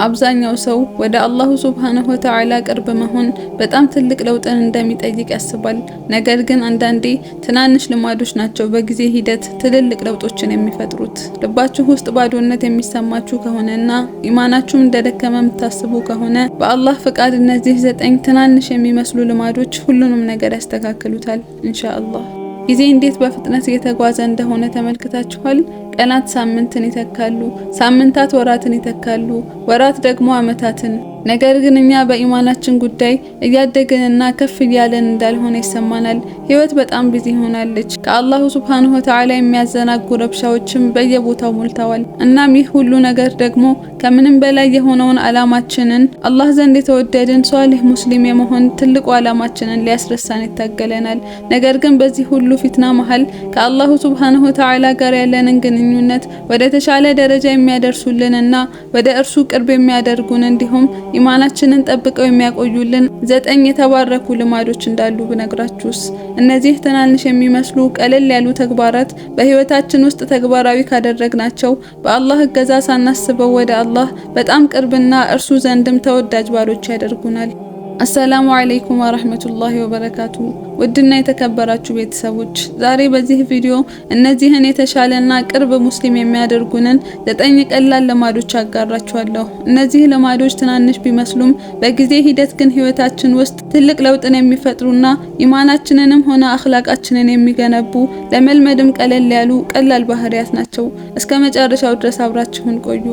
አብዛኛው ሰው ወደ አላሁ ሱብሓነሁ ወተዓላ ቅርብ መሆን በጣም ትልቅ ለውጥን እንደሚጠይቅ ያስባል። ነገር ግን አንዳንዴ ትናንሽ ልማዶች ናቸው በጊዜ ሂደት ትልልቅ ለውጦችን የሚፈጥሩት። ልባችሁ ውስጥ ባዶነት የሚሰማችሁ ከሆነና ኢማናችሁም እንደደከመ የምታስቡ ከሆነ፣ በአላህ ፍቃድ እነዚህ 9 ትናንሽ የሚመስሉ ልማዶች ሁሉንም ነገር ያስተካክሉታል ኢንሻአላህ። ጊዜ እንዴት በፍጥነት እየተጓዘ እንደሆነ ተመልክታችኋል። ቀናት ሳምንትን ይተካሉ፣ ሳምንታት ወራትን ይተካሉ፣ ወራት ደግሞ አመታትን። ነገር ግን እኛ በኢማናችን ጉዳይ እያደግንና ከፍ እያለን እንዳልሆነ ይሰማናል። ህይወት በጣም busy ሆናለች። ከአላሁ ሱብሓነሁ ወተዓላ የሚያዘናጉ ረብሻዎችም በየቦታው ሞልተዋል። እናም ይህ ሁሉ ነገር ደግሞ ከምንም በላይ የሆነውን አላማችንን፣ አላህ ዘንድ የተወደድን ሷሊህ ሙስሊም የመሆን ትልቁ አላማችንን ሊያስረሳን ይታገለናል። ነገር ግን በዚህ ሁሉ ፊትና መሀል ከአላሁ ሱብሓነሁ ወተዓላ ጋር ያለንን ግንኙነት ወደ ተሻለ ደረጃ የሚያደርሱልንና ወደ እርሱ ቅርብ የሚያደርጉን፣ እንዲሁም ኢማናችንን ጠብቀው የሚያቆዩልን 9 የተባረኩ ልማዶች እንዳሉ ብነግራችሁስ? እነዚህ ትናንሽ የሚመስሉ ቀለል ያሉ ተግባራት በህይወታችን ውስጥ ተግባራዊ ካደረግናቸው፣ በአላህ እገዛ ሳናስበው ወደ አላህ በጣም ቅርብና እርሱ ዘንድም ተወዳጅ ባሮች ያደርጉናል። አሰላሙ አለይኩም ወራህመቱላሂ ወበረካቱ። ውድና የተከበራችሁ ቤተሰቦች፣ ዛሬ በዚህ ቪዲዮ እነዚህን የተሻለና ቅርብ ሙስሊም የሚያደርጉንን 9 ቀላል ልማዶች አጋራችኋለሁ። እነዚህ ልማዶች ትናንሽ ቢመስሉም በጊዜ ሂደት ግን ህይወታችን ውስጥ ትልቅ ለውጥን የሚፈጥሩና ኢማናችንንም ሆነ አኽላቃችንን የሚገነቡ፣ ለመልመድም ቀለል ያሉ ቀላል ባህሪያት ናቸው። እስከ መጨረሻው ድረስ አብራችሁን ቆዩ።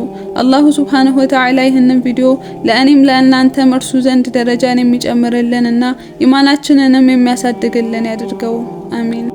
አላሁ ሱብሓነሁ ወተዓላ ይህንን ቪዲዮ ለእኔም ለእናንተም እርሱ ዘንድ ደረጃን የሚጨምርልንና ኢማናችንንም የሚያሳድግልን ያድርገው። አሚን።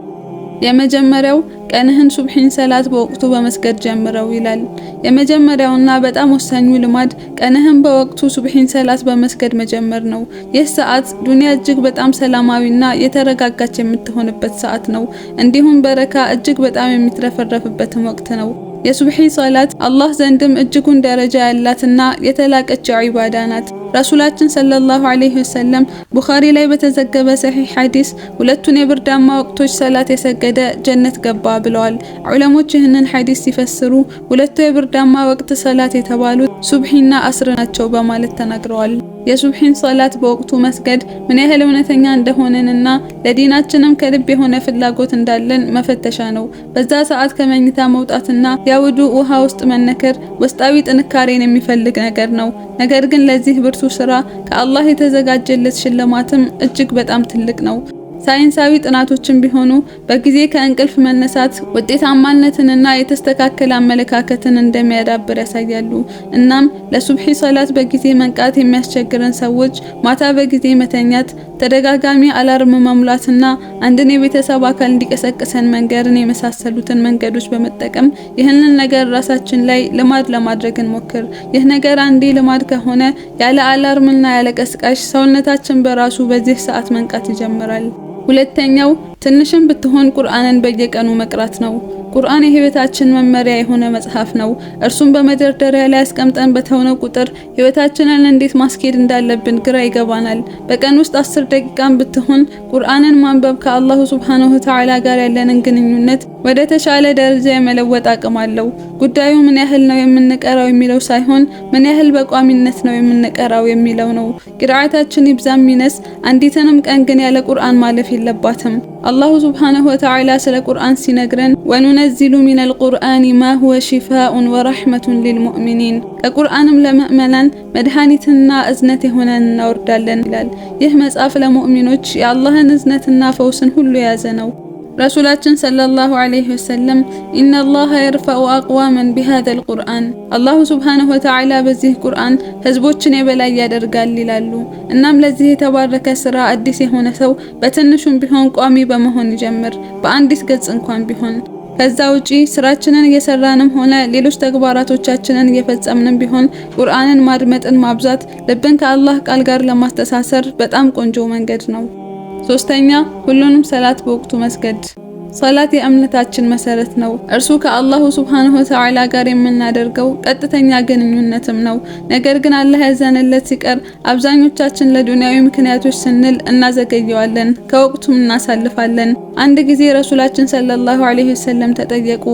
የመጀመሪያው ቀንህን ሱብሒን ሰላት በወቅቱ በመስገድ ጀምረው ይላል። የመጀመሪያውና በጣም ወሳኙ ልማድ ቀንህን በወቅቱ ሱብሒን ሰላት በመስገድ መጀመር ነው። ይህ ሰዓት ዱንያ እጅግ በጣም ሰላማዊና የተረጋጋች የምትሆንበት ሰዓት ነው። እንዲሁም በረካ እጅግ በጣም የሚትረፈረፍበትም ወቅት ነው። የሱብሒ ሰላት አላህ ዘንድም እጅጉን ደረጃ ያላትና የተላቀች ዒባዳ ናት። ረሱላችን ሰለላሁ ዐለይሂ ወሰለም ቡኻሪ ላይ በተዘገበ ሰሒህ ሐዲስ "ሁለቱን የብርዳማ ወቅቶች ሰላት የሰገደ ጀነት ገባ" ብለዋል። ዑለሞች ይህንን ሐዲስ ሲፈስሩ ሁለቱ የብርዳማ ወቅት ሰላት የተባሉት ሱብሒና አስር ናቸው በማለት ተናግረዋል። የሱብሒን ሰላት በወቅቱ መስገድ ምን ያህል እውነተኛ እንደሆነንና ለዲናችንም ከልብ የሆነ ፍላጎት እንዳለን መፈተሻ ነው። በዛ ሰዓት ከመኝታ መውጣትና የውዱእ ውሃ ውስጥ መነከር ውስጣዊ ጥንካሬን የሚፈልግ ነገር ነው። ነገር ግን ለዚህ ብርቱ ስራ ከአላህ የተዘጋጀለት ሽልማትም እጅግ በጣም ትልቅ ነው። ሳይንሳዊ ጥናቶችም ቢሆኑ በጊዜ ከእንቅልፍ መነሳት ውጤታማነትንና የተስተካከለ አመለካከትን እንደሚያዳብር ያሳያሉ። እናም ለሱብሒ ሰላት በጊዜ መንቃት የሚያስቸግረን ሰዎች ማታ በጊዜ መተኛት፣ ተደጋጋሚ alarm መሙላትና አንድን የቤተሰብ አካል እንዲቀሰቅሰን መንገርን የመሳሰሉትን መንገዶች በመጠቀም ይህንን ነገር ራሳችን ላይ ልማድ ለማድረግ እንሞክር። ይህ ነገር አንዴ ልማድ ከሆነ ያለ alarm ና ያለ ቀስቃሽ ሰውነታችን በራሱ በዚህ ሰዓት መንቃት ይጀምራል። ሁለተኛው ትንሽም ብትሆን ቁርአንን በየቀኑ መቅራት ነው። ቁርአን የህይወታችን መመሪያ የሆነ መጽሐፍ ነው። እርሱን በመደርደሪያ ላይ አስቀምጠን በተውነው ቁጥር ህይወታችንን እንዴት ማስኬድ እንዳለብን ግራ ይገባናል። በቀን ውስጥ 10 ደቂቃን ብትሆን ቁርአንን ማንበብ ከአላሁ ሱብሓነሁ ወተዓላ ጋር ያለንን ግንኙነት ወደ ተሻለ ደረጃ የመለወጥ አቅም አለው። ጉዳዩ ምን ያህል ነው የምንቀራው የሚለው ሳይሆን ምን ያህል በቋሚነት ነው የምንቀራው የሚለው ነው። ቂርአታችን ይብዛም ይነስ አንዲትንም ቀን ግን ያለ ቁርአን ማለፍ የለባትም። አላሁ ሱብሓነሁ ወተዓላ ስለ ቁርአን ሲነግረን "وننزل من القرآن ما هو شفاء ورحمة للمؤمنين"፣ ከቁርአንም ለምእመናን መድኃኒትና እዝነት የሆነን እናወርዳለን ይላል። ይህ መጽሐፍ ለሙእሚኖች የአላህን እዝነትና ፈውስን ሁሉ የያዘ ነው። ረሱላችን ሰለላሁ ዐለይሂ ወሰለም "إن الله يرفع أقواما بهذا القرآن"፣ አላሁ ሱብሓነሁ ወተዓላ በዚህ ቁርአን ህዝቦችን የበላይ ያደርጋል ይላሉ። እናም ለዚህ የተባረከ ስራ አዲስ የሆነ ሰው በትንሹም ቢሆን ቋሚ በመሆን ይጀምር፣ በአንዲት ገጽ እንኳን ቢሆን። ከዛ ውጪ ስራችንን እየሰራንም ሆነ ሌሎች ተግባራቶቻችንን እየፈጸምንም ቢሆን ቁርአንን ማድመጥን ማብዛት ልብን ከአላህ ቃል ጋር ለማስተሳሰር በጣም ቆንጆ መንገድ ነው። ሶስተኛ፣ ሁሉንም ሰላት በወቅቱ መስገድ። ሰላት የእምነታችን መሰረት ነው። እርሱ ከአላሁ ሱብሓነሁ ወተዓላ ጋር የምናደርገው ቀጥተኛ ግንኙነትም ነው። ነገር ግን አላህ ያዘነለት ሲቀር አብዛኞቻችን ለዱንያዊ ምክንያቶች ስንል እናዘገየዋለን፣ ከወቅቱም እናሳልፋለን። አንድ ጊዜ ረሱላችን ሰለላሁ ዐለይሂ ወሰለም ተጠየቁ፣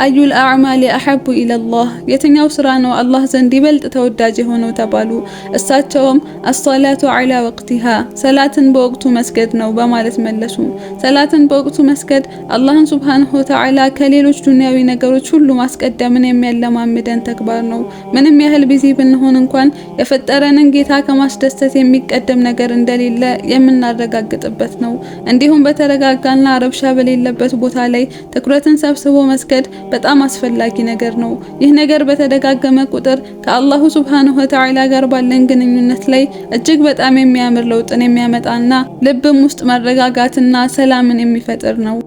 أي الأعمال أحب إلى الله፣ የትኛው ስራ ነው አላህ ዘንድ ይበልጥ ተወዳጅ የሆነው ተባሉ። እሳቸውም الصلاة على وقتها፣ ሰላትን በወቅቱ መስገድ ነው በማለት መለሱ። ሰላትን በወቅቱ መስገድ አላህን ሱብሓነሁ ወተዓላ ከሌሎች ዱንያዊ ነገሮች ሁሉ ማስቀደምን የሚያለማምደን ተግባር ነው። ምንም ያህል busy ብንሆን እንኳን የፈጠረንን ጌታ ከማስደሰት የሚቀደም ነገር እንደሌለ የምናረጋግጥበት ነው። እንዲሁም በተረጋጋና ረብሻ በሌለበት ቦታ ላይ ትኩረትን ሰብስቦ መስገድ በጣም አስፈላጊ ነገር ነው። ይህ ነገር በተደጋገመ ቁጥር ከአላሁ ሱብሓነሁ ወተዓላ ጋር ባለን ግንኙነት ላይ እጅግ በጣም የሚያምር ለውጥን የሚያመጣና ልብም ውስጥ መረጋጋትና ሰላምን የሚፈጥር ነው።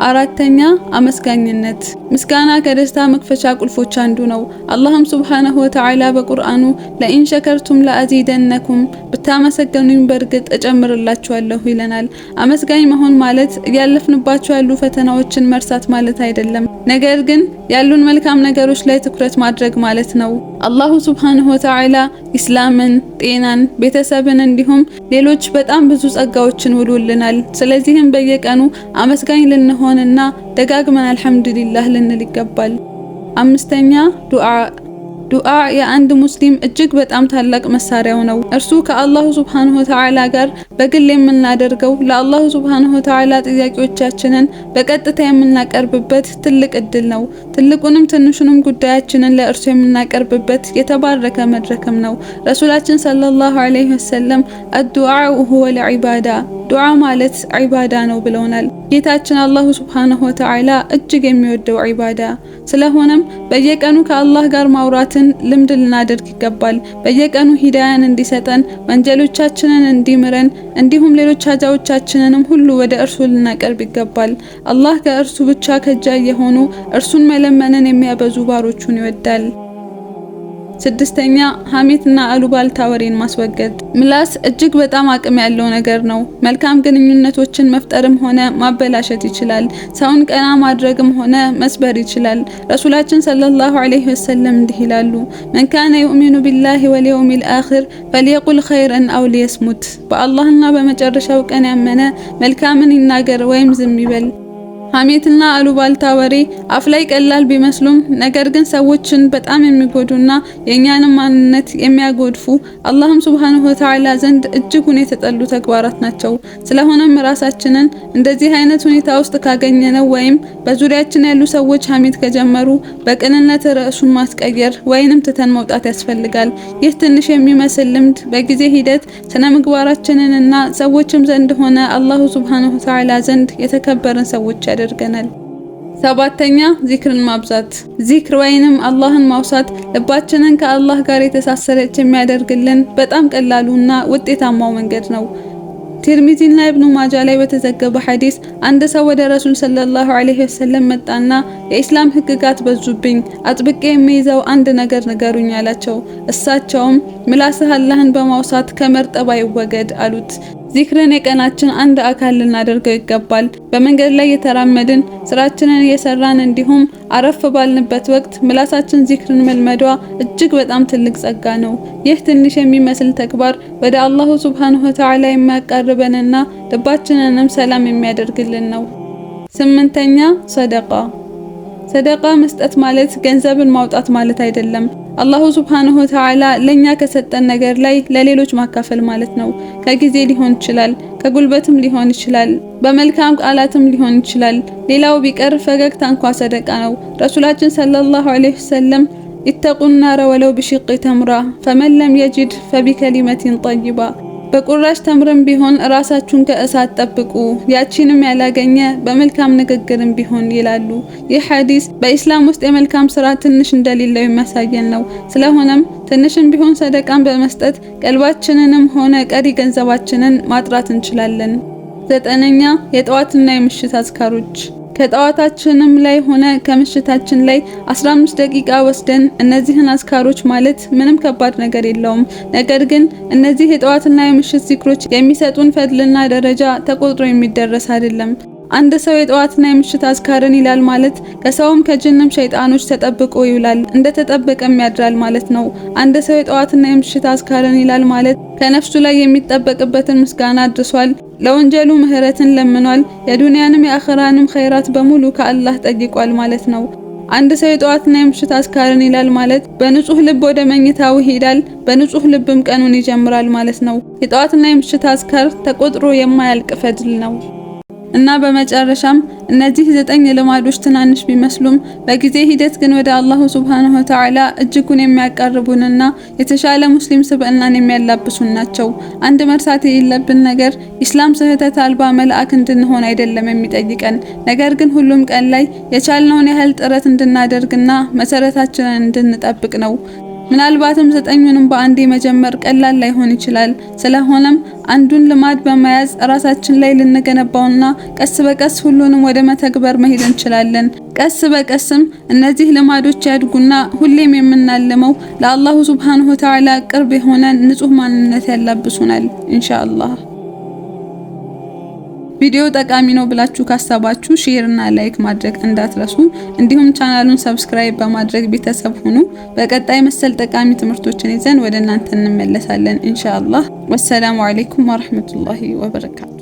አራተኛ፣ አመስጋኝነት። ምስጋና ከደስታ መክፈቻ ቁልፎች አንዱ ነው። አላህም ሱብሓነሁ ወተዓላ በቁርአኑ لئن شكرتم لأزيدنكم፣ ብታመሰገኑኝ በእርግጥ እጨምርላችኋለሁ ይለናል። አመስጋኝ መሆን ማለት እያለፍንባቸው ያሉ ፈተናዎችን መርሳት ማለት አይደለም፣ ነገር ግን ያሉን መልካም ነገሮች ላይ ትኩረት ማድረግ ማለት ነው። አላሁ ሱብሓነሁ ወተዓላ ኢስላምን፣ ጤናን፣ ቤተሰብን እንዲሁም ሌሎች በጣም ብዙ ጸጋዎችን ውሎልናል። ስለዚህም በየቀኑ አመስጋኝ ልንሆንና ደጋግመን አልሐምዱሊላህ ልንል ይገባል። አምስተኛ፣ ዱዓ። ዱዓ የአንድ ሙስሊም እጅግ በጣም ታላቅ መሳሪያው ነው። እርሱ ከአላሁ ሱብሓነሁ ወተዓላ ጋር በግል የምናደርገው፣ ለአላሁ ሱብሓነሁ ወተዓላ ጥያቄዎቻችንን በቀጥታ የምናቀርብበት ትልቅ እድል ነው። ትልቁንም ትንሹንም ጉዳያችንን ለእርሱ የምናቀርብበት የተባረከ መድረክም ነው። ረሱላችን ሰለላሁ ዐለይሂ ወሰለም الدعاء هو العبادة፣ ዱዓ ማለት ዒባዳ ነው ብለውናል። ጌታችን አላሁ ሱብሓነሁ ወተዓላ እጅግ የሚወደው ዒባዳ ስለሆነም በየቀኑ ከአላህ ጋር ማውራትን ልምድ ልናደርግ ይገባል። በየቀኑ ሂዳያን እንዲሰጠን፣ ወንጀሎቻችንን እንዲምረን፣ እንዲሁም ሌሎች ሀጃዎቻችንንም ሁሉ ወደ እርሱ ልናቀርብ ይገባል። አላህ ከእርሱ ብቻ ከጃይ የሆኑ፣ እርሱን መለመንን የሚያበዙ ባሮቹን ይወዳል። ስድስተኛ፣ ሀሜትና አሉባልታ ወሬን ማስወገድ። ምላስ እጅግ በጣም አቅም ያለው ነገር ነው። መልካም ግንኙነቶችን መፍጠርም ሆነ ማበላሸት ይችላል። ሰውን ቀና ማድረግም ሆነ መስበር ይችላል። ረሱላችን ሰለላሁ ዐለይሂ ወሰለም እንዲህ ይላሉ፣ من كان يؤمن بالله واليوم الآخر فليقل خيرا أو ليصمت፣ በአላህና በመጨረሻው ቀን ያመነ መልካምን ይናገር ወይም ዝም ይበል። ሀሜትና አሉባልታ ወሬ አፍ ላይ ቀላል ቢመስሉም ነገር ግን ሰዎችን በጣም የሚጎዱና የእኛንም ማንነት የሚያጎድፉ፣ አላህም ሱብሃነሁ ወተዓላ ዘንድ እጅጉን የተጠሉ ተግባራት ናቸው። ስለሆነም ራሳችንን እንደዚህ አይነት ሁኔታ ውስጥ ካገኘነው ወይም በዙሪያችን ያሉ ሰዎች ሀሜት ከጀመሩ በቅንነት ርዕሱን ማስቀየር ወይንም ትተን መውጣት ያስፈልጋል። ይህ ትንሽ የሚመስል ልምድ በጊዜ ሂደት ስነ ምግባራችንንና ሰዎችም ዘንድ ሆነ አላሁ ሱብሃነሁ ወተዓላ ዘንድ የተከበርን ሰዎች ያደርገናል። ሰባተኛ፣ ዚክርን ማብዛት። ዚክር ወይንም አላህን ማውሳት ልባችንን ከአላህ ጋር የተሳሰረች የሚያደርግልን በጣም ቀላሉና ውጤታማው መንገድ ነው። ቲርሚዚና ኢብኑ ማጃ ላይ በተዘገበ ሐዲስ አንድ ሰው ወደ ረሱል ሰለላሁ ዐለይሂ ወሰለም መጣና የኢስላም ህግጋት በዙብኝ፣ አጥብቄ የሚይዘው አንድ ነገር ንገሩኝ አላቸው። እሳቸውም ምላስህ አላህን በማውሳት ከመርጠባ ይወገድ አሉት። ዚክርን የቀናችን አንድ አካል ልናደርገው ይገባል። በመንገድ ላይ የተራመድን፣ ስራችንን እየሰራን፣ እንዲሁም አረፍ ባልንበት ወቅት ምላሳችን ዚክርን መልመዷ እጅግ በጣም ትልቅ ጸጋ ነው። ይህ ትንሽ የሚመስል ተግባር ወደ አላሁ ሱብሃነሁ ወተዓላ የሚያቃርበንና ልባችንንም ሰላም የሚያደርግልን ነው። ስምንተኛ፣ ሰደቃ። ሰደቃ መስጠት ማለት ገንዘብን ማውጣት ማለት አይደለም። አላሁ ሱብሃነሁ ወተዓላ ለኛ ከሰጠን ነገር ላይ ለሌሎች ማካፈል ማለት ነው። ከጊዜ ሊሆን ይችላል፣ ከጉልበትም ሊሆን ይችላል፣ በመልካም ቃላትም ሊሆን ይችላል። ሌላው ቢቀር ፈገግታ እንኳ ሰደቃ ነው። ረሱላችን ሰለላሁ ዐለይሂ ወሰለም اتقوا النار ولو بشق تمرة فمن لم يجد فبكلمة طيبة፣ በቁራሽ ተምርም ቢሆን ራሳችሁን ከእሳት ጠብቁ፣ ያቺንም ያላገኘ በመልካም ንግግርም ቢሆን ይላሉ። ይህ ሐዲስ በኢስላም ውስጥ የመልካም ስራ ትንሽ እንደሌለው የሚያሳየን ነው። ስለሆነም ትንሽም ቢሆን ሰደቃን በመስጠት ቀልባችንንም ሆነ ቀሪ ገንዘባችንን ማጥራት እንችላለን። ዘጠነኛ፣ የጠዋትና የምሽት አዝካሮች። ከጠዋታችንም ላይ ሆነ ከምሽታችን ላይ 15 ደቂቃ ወስደን እነዚህን አዝካሮች ማለት ምንም ከባድ ነገር የለውም። ነገር ግን እነዚህ የጠዋትና የምሽት ዚክሮች የሚሰጡን ፈድልና ደረጃ ተቆጥሮ የሚደረስ አይደለም። አንድ ሰው የጠዋትና የምሽት አዝካርን ይላል ማለት ከሰውም ከጅንም ሸይጣኖች ተጠብቆ ይውላል፣ እንደተጠበቀም ያድራል ማለት ነው። አንድ ሰው የጠዋትና የምሽት አዝካርን ይላል ማለት ከነፍሱ ላይ የሚጠበቅበትን ምስጋና አድርሷል፣ ለወንጀሉ ምህረትን ለምኗል፣ የዱንያንም የአኸራንም ኸይራት በሙሉ ከአላህ ጠይቋል ማለት ነው። አንድ ሰው የጠዋትና የምሽት አዝካርን ይላል ማለት በንጹህ ልብ ወደ መኝታው ይሄዳል፣ በንጹህ ልብም ቀኑን ይጀምራል ማለት ነው። የጠዋትና የምሽት አዝካር ተቆጥሮ የማያልቅ ፈድል ነው። እና በመጨረሻም እነዚህ 9 ልማዶች ትናንሽ ቢመስሉም በጊዜ ሂደት ግን ወደ አላሁ ሱብሃነሁ ወተዓላ እጅጉን የሚያቀርቡንና የተሻለ ሙስሊም ስብዕናን የሚያላብሱን ናቸው። አንድ መርሳት የሌለብን ነገር ኢስላም ስህተት አልባ መልአክ እንድንሆን አይደለም የሚጠይቀን፣ ነገር ግን ሁሉም ቀን ላይ የቻልነውን ያህል ጥረት እንድናደርግና መሰረታችንን እንድንጠብቅ ነው። ምናልባትም 9ኙንም በአንዴ መጀመር ቀላል ላይሆን ይችላል። ስለሆነም አንዱን ልማድ በመያዝ ራሳችን ላይ ልንገነባውና ቀስ በቀስ ሁሉንም ወደ መተግበር መሄድ እንችላለን። ቀስ በቀስም እነዚህ ልማዶች ያድጉና ሁሌም የምናልመው ለአላሁ ሱብሃነሁ ወተዓላ ቅርብ የሆነ ንጹህ ማንነት ያላብሱናል ኢንሻአላህ። ቪዲዮ ጠቃሚ ነው ብላችሁ ካሰባችሁ share እና like ማድረግ እንዳትረሱ። እንዲሁም ቻናሉን subscribe በማድረግ ቤተሰብ ሁኑ። በቀጣይ መሰል ጠቃሚ ትምህርቶችን ይዘን ወደ እናንተ እንመለሳለን ኢንሻአላህ። ወሰላሙ አለይኩም ወራህመቱላሂ ወበረካቱ።